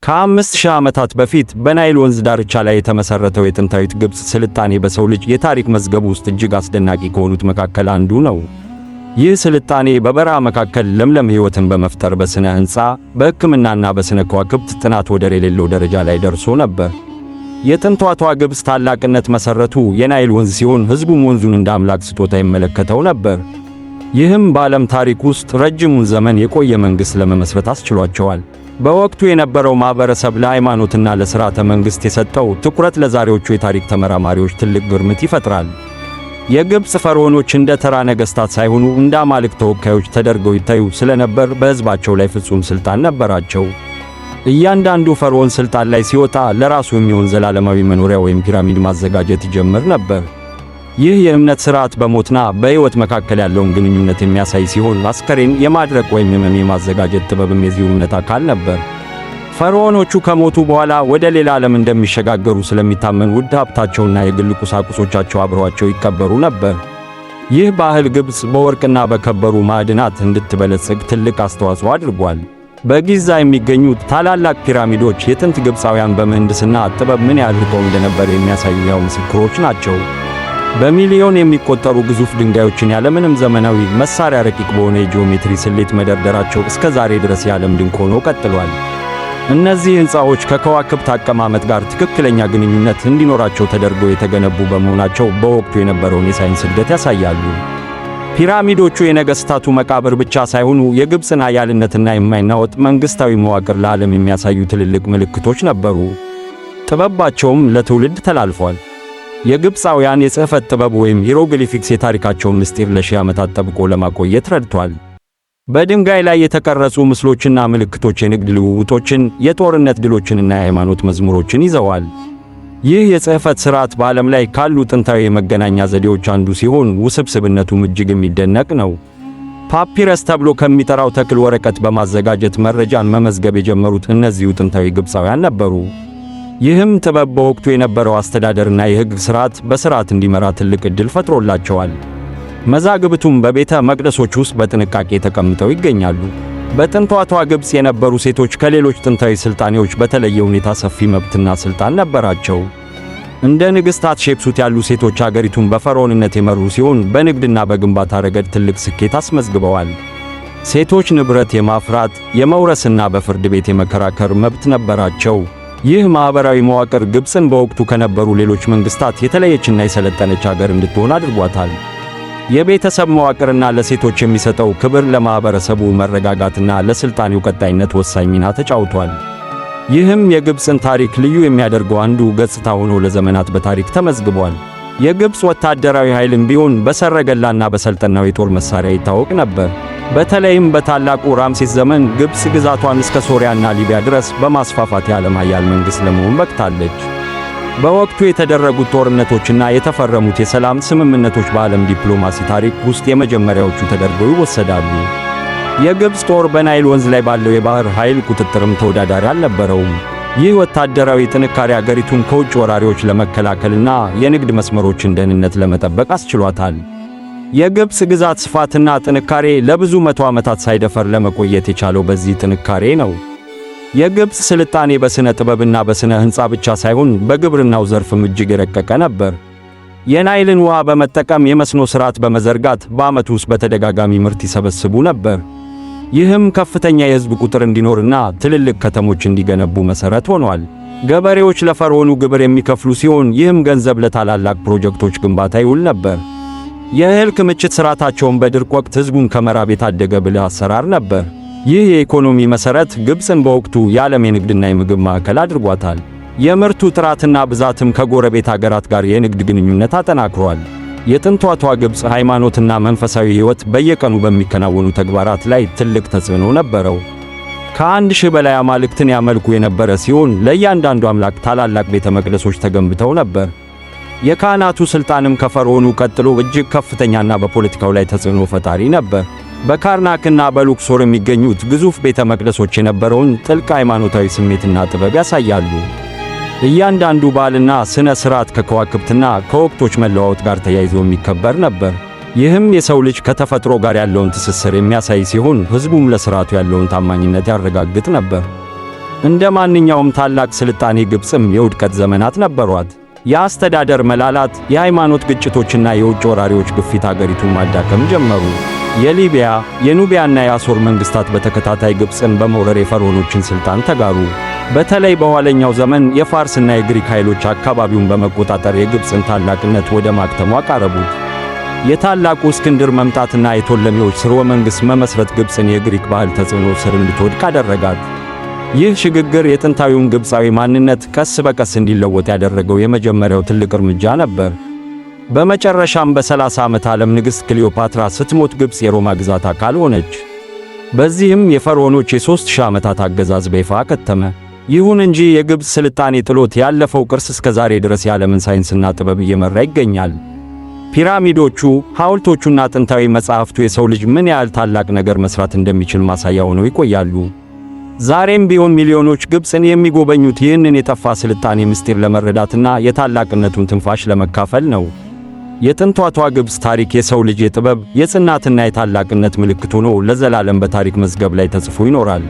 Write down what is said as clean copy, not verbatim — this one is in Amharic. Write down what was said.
ከ5000 ዓመታት በፊት በናይል ወንዝ ዳርቻ ላይ የተመሠረተው የጥንታዊት ግብፅ ስልጣኔ በሰው ልጅ የታሪክ መዝገብ ውስጥ እጅግ አስደናቂ ከሆኑት መካከል አንዱ ነው። ይህ ስልጣኔ በበረሃ መካከል ለምለም ሕይወትን በመፍጠር በሥነ ሕንፃ፣ በሕክምናና በሥነ ከዋክብት ጥናት ወደር የሌለው ደረጃ ላይ ደርሶ ነበር። የጥንቷቷ ግብፅ ታላቅነት መሠረቱ የናይል ወንዝ ሲሆን ሕዝቡም ወንዙን እንደ አምላክ ስጦታ ይመለከተው ነበር። ይህም በዓለም ታሪክ ውስጥ ረጅሙን ዘመን የቆየ መንግሥት ለመመስረት አስችሏቸዋል። በወቅቱ የነበረው ማኅበረሰብ ለሃይማኖትና ለሥርዓተ መንግሥት የሰጠው ትኩረት ለዛሬዎቹ የታሪክ ተመራማሪዎች ትልቅ ግርምት ይፈጥራል። የግብፅ ፈርዖኖች እንደ ተራ ነገሥታት ሳይሆኑ እንደ አማልክት ተወካዮች ተደርገው ይታዩ ስለነበር በሕዝባቸው ላይ ፍጹም ሥልጣን ነበራቸው። እያንዳንዱ ፈርዖን ሥልጣን ላይ ሲወጣ ለራሱ የሚሆን ዘላለማዊ መኖሪያ ወይም ፒራሚድ ማዘጋጀት ይጀምር ነበር። ይህ የእምነት ሥርዓት በሞትና በሕይወት መካከል ያለውን ግንኙነት የሚያሳይ ሲሆን አስከሬን የማድረቅ ወይም የመሚ የማዘጋጀት ጥበብም የዚሁ እምነት አካል ነበር። ፈርዖኖቹ ከሞቱ በኋላ ወደ ሌላ ዓለም እንደሚሸጋገሩ ስለሚታመን ውድ ሀብታቸውና የግል ቁሳቁሶቻቸው አብረዋቸው ይቀበሩ ነበር። ይህ ባህል ግብፅ በወርቅና በከበሩ ማዕድናት እንድትበለጽግ ትልቅ አስተዋጽኦ አድርጓል። በጊዛ የሚገኙት ታላላቅ ፒራሚዶች የጥንት ግብፃውያን በምህንድስና ጥበብ ምን ያህል ልቀው እንደነበር የሚያሳዩ ሕያው ምስክሮች ናቸው። በሚሊዮን የሚቆጠሩ ግዙፍ ድንጋዮችን ያለምንም ዘመናዊ መሳሪያ ረቂቅ በሆነ የጂኦሜትሪ ስሌት መደርደራቸው እስከ ዛሬ ድረስ የዓለም ድንቅ ሆኖ ቀጥሏል። እነዚህ ሕንፃዎች ከከዋክብት አቀማመጥ ጋር ትክክለኛ ግንኙነት እንዲኖራቸው ተደርገው የተገነቡ በመሆናቸው በወቅቱ የነበረውን የሳይንስ እድገት ያሳያሉ። ፒራሚዶቹ የነገሥታቱ መቃብር ብቻ ሳይሆኑ የግብፅን ኃያልነትና የማይናወጥ መንግሥታዊ መዋቅር ለዓለም የሚያሳዩ ትልልቅ ምልክቶች ነበሩ። ጥበባቸውም ለትውልድ ተላልፏል። የግብፃውያን የጽሕፈት ጥበብ ወይም hieroglyphics የታሪካቸውን ምስጢር ለሺህ ዓመታት ጠብቆ ለማቆየት ረድቷል። በድንጋይ ላይ የተቀረጹ ምስሎችና ምልክቶች የንግድ ልውውጦችን፣ የጦርነት ድሎችንና የሃይማኖት መዝሙሮችን ይዘዋል። ይህ የጽሕፈት ሥርዓት በዓለም ላይ ካሉ ጥንታዊ የመገናኛ ዘዴዎች አንዱ ሲሆን ውስብስብነቱም እጅግ የሚደነቅ ነው። ፓፒረስ ተብሎ ከሚጠራው ተክል ወረቀት በማዘጋጀት መረጃን መመዝገብ የጀመሩት እነዚሁ ጥንታዊ ግብፃውያን ነበሩ። ይህም ጥበብ በወቅቱ የነበረው አስተዳደርና የሕግ ሥርዓት በሥርዓት እንዲመራ ትልቅ ዕድል ፈጥሮላቸዋል። መዛግብቱም በቤተ መቅደሶች ውስጥ በጥንቃቄ ተቀምጠው ይገኛሉ። በጥንቷቷ ግብፅ የነበሩ ሴቶች ከሌሎች ጥንታዊ ስልጣኔዎች በተለየ ሁኔታ ሰፊ መብትና ስልጣን ነበራቸው። እንደ ንግሥት ሐትሼፕሱት ያሉ ሴቶች አገሪቱን በፈርዖንነት የመሩ ሲሆን በንግድና በግንባታ ረገድ ትልቅ ስኬት አስመዝግበዋል። ሴቶች ንብረት የማፍራት፣ የመውረስና በፍርድ ቤት የመከራከር መብት ነበራቸው። ይህ ማኅበራዊ መዋቅር ግብፅን በወቅቱ ከነበሩ ሌሎች መንግሥታት የተለየችና የሰለጠነች አገር እንድትሆን አድርጓታል። የቤተሰብ መዋቅርና ለሴቶች የሚሰጠው ክብር ለማኅበረሰቡ መረጋጋትና ለስልጣኔው ቀጣይነት ወሳኝ ሚና ተጫውቷል። ይህም የግብፅን ታሪክ ልዩ የሚያደርገው አንዱ ገጽታ ሆኖ ለዘመናት በታሪክ ተመዝግቧል። የግብፅ ወታደራዊ ኃይልም ቢሆን በሰረገላና በሰልጠናው የጦር መሳሪያ ይታወቅ ነበር። በተለይም በታላቁ ራምሴስ ዘመን ግብፅ ግዛቷን እስከ ሶሪያና ሊቢያ ድረስ በማስፋፋት የዓለም ኃያል መንግሥት ለመሆን በቅታለች። በወቅቱ የተደረጉት ጦርነቶችና የተፈረሙት የሰላም ስምምነቶች በዓለም ዲፕሎማሲ ታሪክ ውስጥ የመጀመሪያዎቹ ተደርገው ይወሰዳሉ። የግብፅ ጦር በናይል ወንዝ ላይ ባለው የባህር ኃይል ቁጥጥርም ተወዳዳሪ አልነበረውም። ይህ ወታደራዊ ጥንካሬ አገሪቱን ከውጭ ወራሪዎች ለመከላከልና የንግድ መስመሮችን ደህንነት ለመጠበቅ አስችሏታል። የግብፅ ግዛት ስፋትና ጥንካሬ ለብዙ መቶ ዓመታት ሳይደፈር ለመቆየት የቻለው በዚህ ጥንካሬ ነው። የግብፅ ስልጣኔ በሥነ ጥበብና በሥነ ሕንፃ ብቻ ሳይሆን በግብርናው ዘርፍም እጅግ የረቀቀ ነበር። የናይልን ውሃ በመጠቀም የመስኖ ሥርዓት በመዘርጋት በዓመቱ ውስጥ በተደጋጋሚ ምርት ይሰበስቡ ነበር። ይህም ከፍተኛ የሕዝብ ቁጥር እንዲኖርና ትልልቅ ከተሞች እንዲገነቡ መሠረት ሆኗል። ገበሬዎች ለፈርዖኑ ግብር የሚከፍሉ ሲሆን ይህም ገንዘብ ለታላላቅ ፕሮጀክቶች ግንባታ ይውል ነበር። የእህል ክምችት ሥርዓታቸውን በድርቅ ወቅት ሕዝቡን ከመራብ የታደገ ብልህ አሰራር ነበር። ይህ የኢኮኖሚ መሠረት ግብፅን በወቅቱ የዓለም የንግድና የምግብ ማዕከል አድርጓታል። የምርቱ ጥራትና ብዛትም ከጎረቤት አገራት ጋር የንግድ ግንኙነት አጠናክሯል። የጥንቷቷ ግብፅ ሃይማኖትና መንፈሳዊ ሕይወት በየቀኑ በሚከናወኑ ተግባራት ላይ ትልቅ ተጽዕኖ ነበረው። ከ1000 በላይ አማልክትን ያመልኩ የነበረ ሲሆን ለእያንዳንዱ አምላክ ታላላቅ ቤተ መቅደሶች ተገንብተው ነበር። የካህናቱ ሥልጣንም ከፈርዖኑ ቀጥሎ እጅግ ከፍተኛና በፖለቲካው ላይ ተጽዕኖ ፈጣሪ ነበር። በካርናክና በሉክሶር የሚገኙት ግዙፍ ቤተ መቅደሶች የነበረውን ጥልቅ ሃይማኖታዊ ስሜትና ጥበብ ያሳያሉ። እያንዳንዱ በዓልና ሥነ ሥርዓት ከከዋክብትና ከወቅቶች መለዋወጥ ጋር ተያይዞ የሚከበር ነበር። ይህም የሰው ልጅ ከተፈጥሮ ጋር ያለውን ትስስር የሚያሳይ ሲሆን ሕዝቡም ለሥርዓቱ ያለውን ታማኝነት ያረጋግጥ ነበር። እንደ ማንኛውም ታላቅ ስልጣኔ ግብፅም የውድቀት ዘመናት ነበሯት። የአስተዳደር መላላት፣ የሃይማኖት ግጭቶችና የውጭ ወራሪዎች ግፊት አገሪቱን ማዳከም ጀመሩ። የሊቢያ፣ የኑቢያና የአሦር መንግስታት በተከታታይ ግብፅን በመውረር የፈርዖኖችን ስልጣን ተጋሩ። በተለይ በኋለኛው ዘመን የፋርስና የግሪክ ኃይሎች አካባቢውን በመቆጣጠር የግብፅን ታላቅነት ወደ ማክተሙ አቃረቡት። የታላቁ እስክንድር መምጣትና የቶለሚዎች ሥርወ መንግሥት መመስረት ግብፅን የግሪክ ባህል ተጽዕኖ ስር እንድትወድቅ አደረጋት። ይህ ሽግግር የጥንታዊውን ግብፃዊ ማንነት ቀስ በቀስ እንዲለወጥ ያደረገው የመጀመሪያው ትልቅ እርምጃ ነበር። በመጨረሻም በ30 ዓመት ዓለም ንግሥት ክሊዮፓትራ ስትሞት ግብፅ የሮማ ግዛት አካል ሆነች። በዚህም የፈርዖኖች የ3000 ዓመታት አገዛዝ በይፋ ከተመ። ይሁን እንጂ የግብፅ ስልጣኔ ጥሎት ያለፈው ቅርስ እስከ ዛሬ ድረስ የዓለምን ሳይንስና ጥበብ እየመራ ይገኛል። ፒራሚዶቹ፣ ሐውልቶቹና ጥንታዊ መጻሕፍቱ የሰው ልጅ ምን ያህል ታላቅ ነገር መስራት እንደሚችል ማሳያ ሆነው ይቆያሉ። ዛሬም ቢሆን ሚሊዮኖች ግብፅን የሚጎበኙት ይህንን የጠፋ ስልጣኔ ምስጢር ለመረዳትና የታላቅነቱን ትንፋሽ ለመካፈል ነው። የጥንቷቷ ግብፅ ታሪክ የሰው ልጅ የጥበብ፣ የጽናትና የታላቅነት ምልክት ሆኖ ለዘላለም በታሪክ መዝገብ ላይ ተጽፎ ይኖራል።